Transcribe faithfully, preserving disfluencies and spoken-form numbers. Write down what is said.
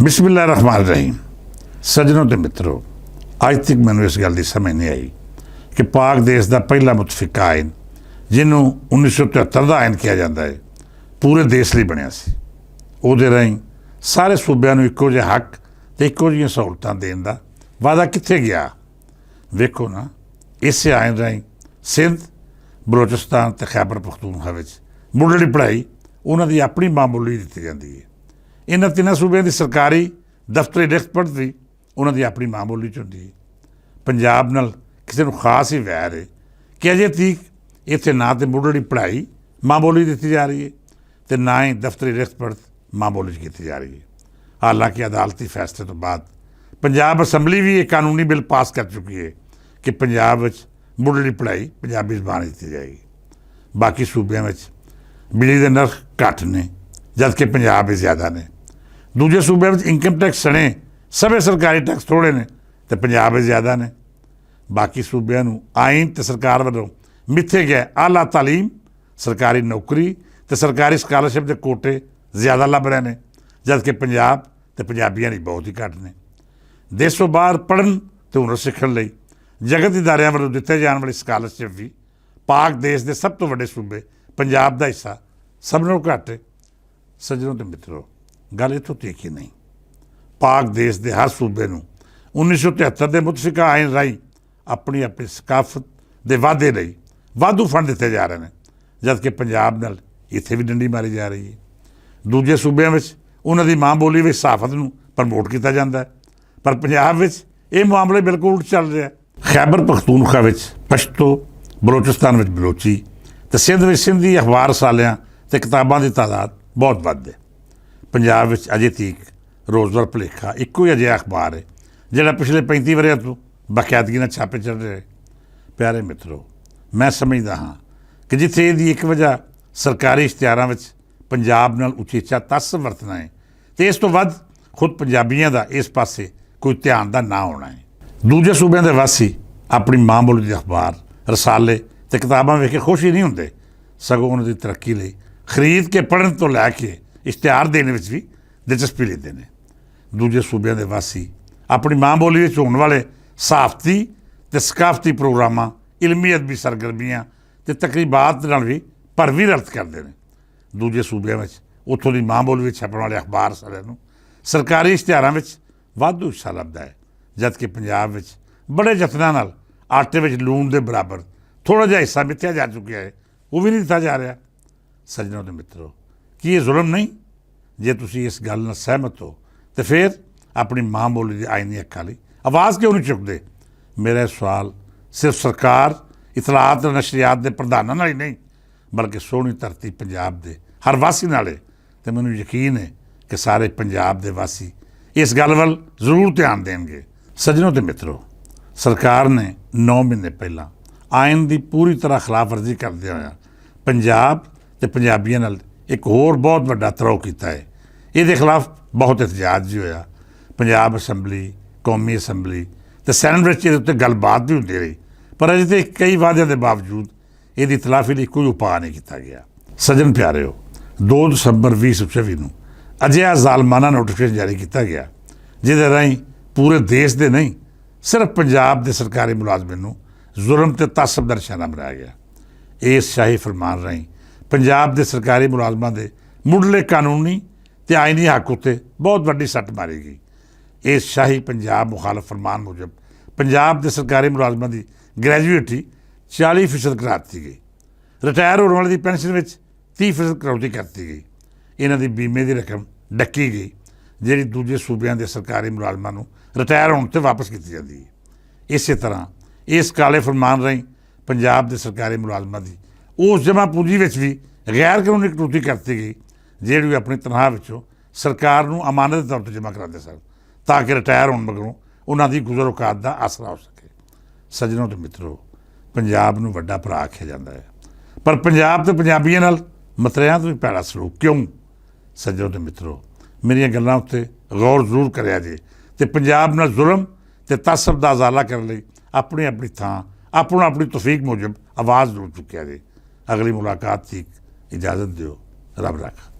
بسم اللہ الرحمن الرحیم۔ سجنوں تے مترو، اج تک مینوں اس گل دی سمجھ نہیں آئی کہ پاک دیش دا پہلا متفقہ آئین، جنوں انیس سو تہتر دا آئین کہیا جاندا ہے، پورے دیش لئی بنیا سی۔ او دے رہیں سارے صوبیاں نوں اکو جہے حق تے اکو جہیاں سہولتاں دین دا وعدہ کتھے گیا؟ ویکھو نا، اسے آئین رہیں سندھ، بلوچستان تے خیبر پختونخوا وچ مڈلی پڑھائی انہاں دی اپنی معمولی دتی جاندی ہے۔ انہاں تیناں صوبیاں دی سرکاری دفتری رخت پڑھدی انہاں دی اپنی معمولی چ ہوندی ہے۔ پنجاب نال کسے نوں خاص ہی ویر ہے کہ اجے تیک اتھے نہ تے مڈلی پڑھائی معمولی دتی جا رہی ہے تے نہ ہی دفتری رخت پڑھت معمولی چ کیتی جا رہی ہے۔ حالانکہ عدالتی فیصلے تو بعد پنجاب اسمبلی بھی ایک قانونی بل پاس کر چکی ہے کہ پنجاب وچ مڈلی پڑھائی پنجابی زبان وچ دتی جائے گی۔ باقی صوبیاں وچ بجلی دے نرخ گھٹ نے، جدکہ پنجاب وچ زیادہ نے۔ دوجے صوبیاں وچ انکم ٹیکس سنے سبھے سرکاری ٹیکس تھوڑے نے تے پنجاب وچ زیادہ نے۔ باقی صوبیاں نوں آئین تے سرکار ولوں متھے گئے اعلیٰ تعلیم، سرکاری نوکری تے سرکاری سکالرشپ دے کوٹے زیادہ لب رہے نے، جدکہ پنجاب تے پنجابیاں دی بہت ہی گھٹ نے۔ دیسوں باہر پڑھن تے ہنر سکھن لئی جگت اداریاں ولوں دتے جان والی سکالرشپ وی پاک دیش دے سب توں وڈے صوبے پنجاب دا حصہ سب نال گھٹ ہے۔ سجنوں تے مترو، گل اتھوں تیکھی نہیں۔ پاک دیش دے ہر صوبے نوں انیس سو تہتر دے متفقہ آئین راہیں اپنی اپنی ثقافت دے وعدے لئی وادھو فنڈ دتے جا رہے نے، جدکہ پنجاب نال اتھے وی ڈنڈی ماری جا رہی ہے۔ دوجے صوبیاں وچ انہاں دی ماں بولی وچ صحافت نوں پروموٹ کیتا جاندا ہے، پر پنجاب وچ اے معاملے بالکل الٹ چل رہا ہے۔ خیبر پختونخوا وچ پشتو، بلوچستان وچ بلوچی تے سندھ وچ سندھی اخبار سالیاں تے کتاباں دی تعداد بہت ودھ ہے۔ پنجاب وچ اجے تیک روزگار پلیکھا اکو ہی اجہا اخبار ہے جڑا پچھلے پینتی وریاں توں باقاعدگی نال چھاپے چڑھ رہے۔ پیارے مترو، میں سمجھدا ہاں کہ جتھے ایہدی اک وجہ سرکاری اشتہاراں وچ پنجاب نال اچیچا تس ورتنا ہے، تے اس توں ودھ خود پنجابیاں دا اس پاسے کوئی دھیان دا نہ ہونا ہے۔ دوجے صوبیاں دے واسی اپنی ماں بولی دے اخبار، رسالے تے کتاباں ویکھ کے خوش ہی نہیں ہوندے، سگوں انہاں دی ترقی لئی خرید کے پڑھن توں لے کے اشتہار دینے وچ وی دلچسپی لیندے نے۔ دوجے صوبیاں دے واسی اپنی ماں بولی وچ ہون والے صحافتی تے ثقافتی پروگراماں، علمی ادبی سرگرمیاں تے تقریبات نال وی پروی رلت کردے نے۔ دوجے صوبیاں وچ اتھوں دی ماں بولی وچ چھپن والے اخبار سارے نوں سرکاری اشتہاراں وچ وادھو حصہ لبدا ہے، جدکہ پنجاب وچ بڑے یتناں نال آٹے وچ لون دے برابر تھوڑا جہا حصہ متھیا جا چکیا ہے، وہ بھی نہیں دتا جا رہا۔ سجنوں تے مترو، کی یہ ظلم نہیں؟ جے تسی اس گل نال سہمت ہو تے پھر اپنی ماں بولی دے آئینی حقاں لئی آواز کیوں نہیں چکدے؟ میرا یہ سوال صرف سرکار، اطلاعات تے نشریات دے پردھاناں نال ہی نہیں، بلکہ سوہنی دھرتی پنجاب دے ہر واسی نال ہے۔ تے مینوں یقین ہے کہ سارے پنجاب دے واسی اس گل ول ضرور دھیان دین گے۔ سجنوں تے مترو، سرکار نے نو مہینے پہلاں آئین دی پوری طرح خلاف ورزی کردے ہویا پنجاب تے پنجابیاں نال ایک ہور بہت وڈا ترو کیتا ہے۔ ایہدے خلاف بہت احتجاج بھی ہویا۔ پنجاب اسمبلی، قومی اسمبلی تے سینٹ وچ ایہدے اُتے گل بات بھی ہوندی رہی، پر اجے تے کئی وعدیاں دے باوجود ایہدی تلافی لئی کوئی اپاء نہیں کیتا گیا۔ سجن پیارے ہو، دو دسمبر ویہہ سو چوی نوں اجہا ظالمانہ نوٹیفکیشن جاری کیتا گیا، جس دے راہیں پورے دیش دے نہیں، صرف پنجاب دے سرکاری ملازمین نوں ظلم تے تعصب دا نشانہ بنایا گیا۔ اس شاہی فرمان راہیں پنجاب دے سرکاری ملازماں دے مڈلے قانونی تے آئینی حق اُتے بہت وڈی سٹ ماری گئی۔ اس شاہی پنجاب مخالف فرمان موجب پنجاب دے سرکاری ملازماں دی گریجویٹی چالی فیصد قرار دتی گئی۔ ریٹائر ہون والے دی پینشن وچ تیہہ فیصد کٹوتی کر دتی گئی۔ انہاں دی بیمے دی رقم ڈکی گئی، جہڑی دوجے صوبیاں دے سرکاری ملازماں نوں ریٹائر ہون تے واپس کیتی جاندی ہے۔ اسے طرح اس کالے فرمان راہیں پنجاب دے سرکاری ملازماں دی اس جمع پونجی وچ وی غیر قانونی کٹوتی کر دتی گئی، جہڑی وہ اپنی تنخواہ وچوں سرکار نوں امانت دے طور تے جمع کراندے سن، تاکہ ریٹائر ہون مگروں انہاں دی گزر اوقات دا آسرا ہو سکے۔ سجنوں تے مترو، پنجاب نوں وڈا بھرا آکھیا جاندا ہے، پر پنجاب تے پنجابیاں نال متریاں توں وی پیڑا سلوک کیوں؟ سجنوں تے مترو، میریاں گلاں اُتے غور ضرور کریا جے تے پنجاب نال ظلم تے تعصب دا ازالہ کرن لئی اپنی اپنی تھاں، اپنو اپنی توفیق موجب آواز ضرور چکیا جے۔ اگلی ملاقات تک اجازت دیو۔ رب رکھ۔